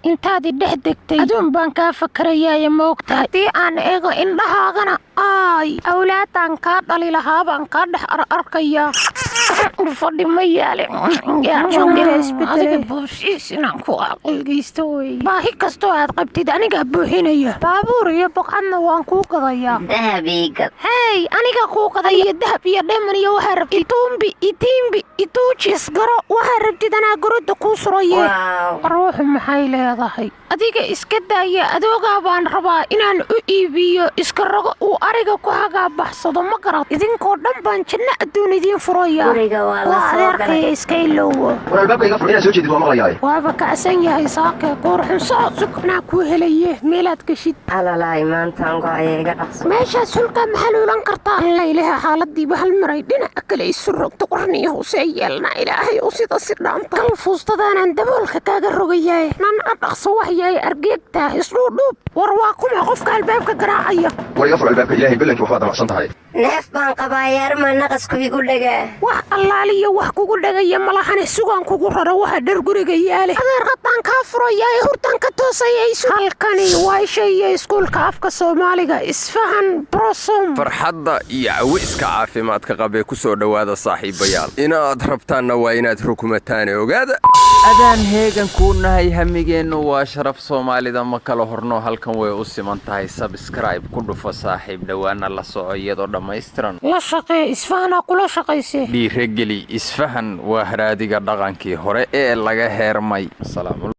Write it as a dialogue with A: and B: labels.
A: Intaadii dhex degtay aduun baan kaa fakarayaaye, ma og tahay? Haddii aan eego indhahaagana, aay, awlaadaan kaa dhali lahaa baan kaa dhex arkayaa. Fadhi ma yaale. Adiga booshiis inaan ku aqalgeysto wey. Baahi kastoo aad qabtid anigaa buuxinaya. Baabuur iyo boqcadna waan kuu gadayaa.
B: Dahabiga.
A: Hey, aniga kuu gadaya dahab iyo dheeman iyo waxaa rabtid, ituumbi, itiimbi, ituujis garo, waxaa rabtid anaa goroda kuu suraye. Ruuxu maxay leedahay? Adiga iska daaya, adoogaa baan rabaa inaan u iibiyo iska rogo uu ariga ku hagaabaxsado. Ma garad? Idinkoo dhan baan janno adduun idiin furaya.
B: Guriga waa la
A: waa
B: soo
A: adeerkaya
B: galay.
A: Iska iloowo.
C: War albaabka iga fur, inaad soo jeedid waa maqlayaa.
A: Waaba kacsan yahay saakee. Goorxun, socod, sug, anaa kuu helaye meelaad geshid.
B: Alalaay, maantaan go-aya, iga dhaqso.
A: Meeshaas hulkaa maxaluulan kartaa? Laylaha, xaaladiiba hal maray dhinaca kale isu rogto. Qorniyo husee yeelna, Ilaahay oo sida si dhaanta kal fuustadaanaan daboolka kaaga rogayaay. Nan a dhaqso, wax yahay argeegtaa, isdhuudhuub. War waa kuma qofka albaabka garaacaya?
C: War iga fur albaabka, Ilaahay bellankii, waxbaad damacsan tahay.
B: Neef baan qabaa, yaarma naqasku igu dhagaa.
A: Wax allaaliyo wax kugu dhagaya malahane, sugaan kugu raro waxa dhar guriga yaale. Adeer, haddaan kaa furayaa ee hurtaan ka toosaya isu. Halkani waa isha iyo iskuulka afka Soomaaliga Isfahan Brosom.
D: Farxadda iyo cawiska caafimaadka qabee ku soo dhowaada, saaxiibayaal. Inaad rabtaanna waa inaad rukumataane, ogaada. Adaan heegan kuu nahay, hamigeennu waa sharaf. Soomaalida ma kala horno, halkan way u siman tahay. Subscribe ku dhufo, saaxiib, dhowaana la soco iyadoo dhammaystiran.
A: La shaqee Isfahanaa kula shaqaysee.
D: Dhiirageli Isfahan, waa haraadiga dhaqankii hore ee laga heermay. Salaamu.